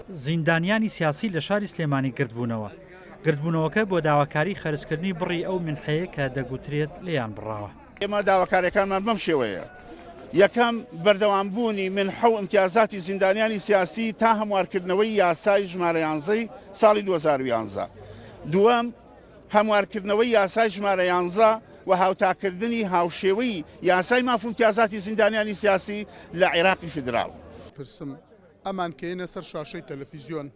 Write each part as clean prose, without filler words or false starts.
زیندانیانی سیاسی لە شاری سلێمانی گردبوونەوە. گردبوونەوەکە بۆ داواکاری خەرجکردنی بڕی ئەو منحەیە کە دەگوترێت لێیان بڕاوە. ئێمە داواکاریەکانمان بەم شێوەیە، یەکەم، بەردەوامبوونی منحە و ئیمتیازاتی زیندانیانی سیاسی تا هەموارکردنەوەی یاسای ژمارە یانزەی ساڵی 2011. دووەم، هەموارکردنەوەی یاسای ژمارە یانزە و هاوتاکردنی هاوشێوەی یاسای ماف و ئیمتیازاتی زیندانیانی سیاسی لە عێراقی فیدراڵ. پرسم، ئەمان کە یەنە سەر شاشەی تەلەفیزیۆن،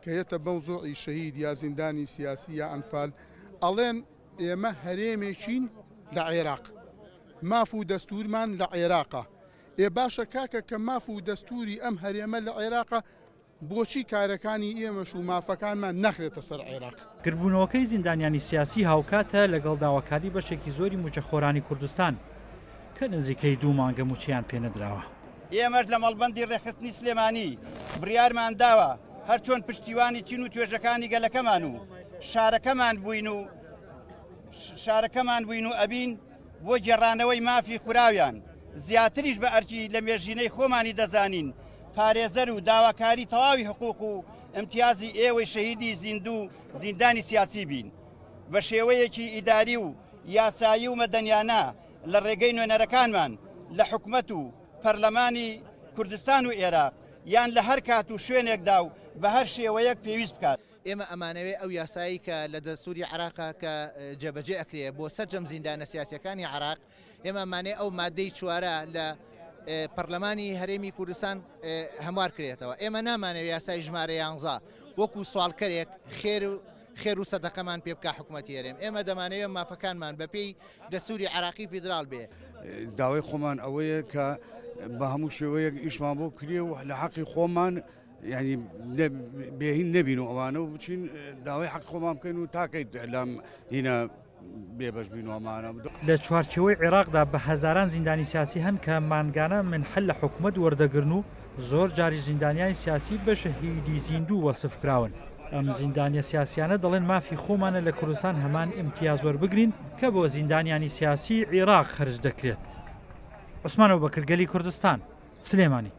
کە یەتە مەوزوعی شەهید یا زیندانی سیاسی یا ئەنفال، ئەڵێن ئێمە هەرێمێکین لە عێراق، ماف و دەستوورمان لە عێراقە. ئێ باشە کاکە کە ماف و دەستووری ئەم هەرێمە لە عێراقە، بۆچی کارەکانی ئێمەش و مافەکانمان ناخرێتە سەر عێراق؟ گردبوونەوەکەی زیندانیانی سیاسی هاوکاتە لەگەڵ داواکاری بەشێکی زۆری مووچەخۆرانی کوردستان کە نزیکەی دوو مانگە مووچەیان پێنەدراوە. ئێمەش لە مەڵبەندی ڕێکخستنی سلێمانی بڕیارمان داوە هەرچۆن پشتیوانی چین و توێژەکانی گەلەکەمان و شارەکەمان بووین و شارەکەمان بووین و ئەبین بۆ گێڕانەوەی مافی خوراویان، زیاتریش بە ئەرکی لە مێژینەی خۆمانی دەزانین پارێزەر و داواکاری تەواوی حقوق و ئیمتیازی ئێوەی شەهیدی زیندوو زیندانی سیاسی بین بە شێوەیەکی ئیداری و یاسایی و مەدەنیانە لە ڕێگەی نوێنەرەکانمان لە حکومەت و پەرلەمانی کوردستان و ئێراق یان لە هەر کات و شوێنێکدا و بە هەر شێوەیەک پێویست بکات. ئێمە ئەمانەوێ ئەو یاسایەی کە لە دەستوری عێراقە کە جێبەجێ ئەکرێ بۆ سەرجەم زیندانە سیاسیەکانی عێراق ئێمە ئەمانەوێ ئەو مادەی چوارە لە پەرلەمانی هەرێمی کوردستان هەموار کرێتەوە ئێمە نامانەوێ یاسای ژمارە یانزە وەکو سواڵکەرێک خێر و خێر و سەدەقەمان پێ بکا حکوومەتی هەرێم ئێمە دەمانەوێت مافەکانمان بەپێی دەستوری عێراقی فیدراڵ بێ. داوای خۆمان ئەوەیە کە بە هەموو شێوەیەک ئیشمان بۆ بکرێ و لە حەقی خۆمان یانی بێهین نەبین و ئەوانە و بچین داوای حەق خۆمان بکەین و تاکەیت لەم هینە بێبەش بین و ئەمانە. لە چوارچێوەی عێراقدا بە هەزاران زیندانی سیاسی هەن کە مانگانە منحە لە حکومەت وەردەگرن و زۆر جاریش زیندانیانی سیاسی بە شەهیدی زیندوو وەسف کراون. ئەم زیندانیە سیاسیانە دەڵێن مافی خۆمانە لە کوردستان هەمان ئیمتیاز وەربگرین کە بۆ زیندانیانی سیاسی عیراق خەرج دەکرێت. عوسمان ئەبوبەکر، گەلی کوردستان، سلێمانی.